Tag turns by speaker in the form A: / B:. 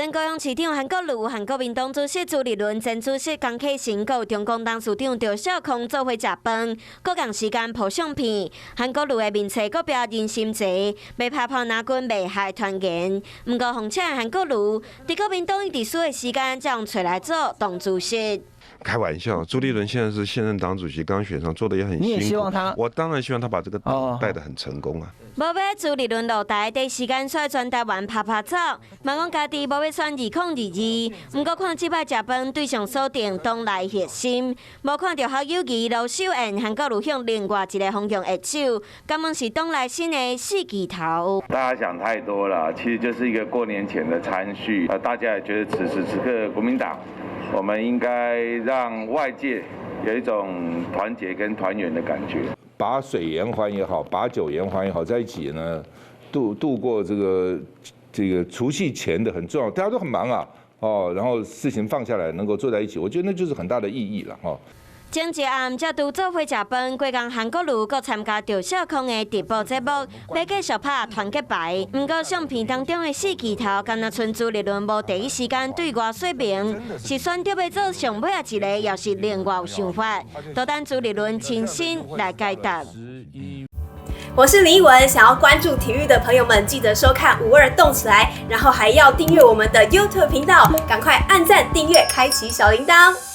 A: 前高雄市長韓國瑜、韓國民黨主席朱立倫、前主席江啟臣、閣有中共董事長趙少康做伙食飯，閣仝時間鋪相片。韓國瑜的面冊閣標人參茶，欲拍破藍軍袂害團圓。毋過，況且韓國瑜佇國民黨一直輸的時間，才予揣來做黨主席。
B: 開玩笑，朱立倫現在是現任黨主席，剛選上，做得也很辛苦。
C: 你也希望他？
B: 我當然希望他把這個黨帶得很成功啊。
A: 無欲朱立倫落台，第一時間率全台灣趴趴走，嘛講家己無欲選2022。毋過看這擺食飯對象鎖定黨內核心，無看著侯友宜、盧秀燕、韓國瑜向另外一个方向握手，敢問是黨內新的四巨頭？
D: 大家想太多了，其實就是一個過年前的餐敘。大家也覺得此時此刻國民黨，我們應該讓外界有一種團結跟團圓的感覺。
E: 把水言歡也好，把酒言歡也好，在一起呢，度過這個除夕前的很重要，大家都很忙啊，哦，然後事情放下來，能夠坐在一起，我覺得那就是很大的意義了，哈。
A: 前一暗才拄做伙食飯，過工韓國瑜閣參加趙少康的直播節目，欲繼續拍團結牌。毋過相片當中的四巨頭，敢若賰朱立倫無第一時間對外說明，是選擇欲做上尾仔一个，抑是另外有想法，都等朱立倫親身來解答。
F: 我是林奕文，想要關注體育的朋友們，記得收看五二動起來，然後還要訂閱我們的 YouTube 頻道，趕快按讚、訂閱、開啟小鈴鐺。